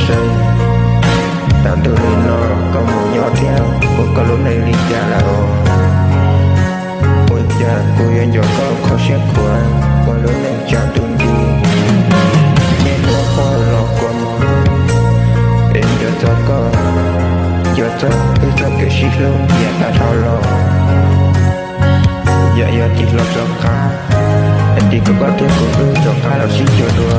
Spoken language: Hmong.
Saib, tag ntuj li no koj mus nyob thiab ua koj lub neej li cas lawm? Ua cas kuv yuav nco koj qhov siab khuav ua lub neej tsaus ntuj nti? Niaj hnub quaj los quaj mog, es nco txog koj, nco txog wb txoj kev sib hlub yav tag dhau los. Yog yog tig hlo rov qab, es tig kom koj thiab kuv wb rov qab los sib cuag dua.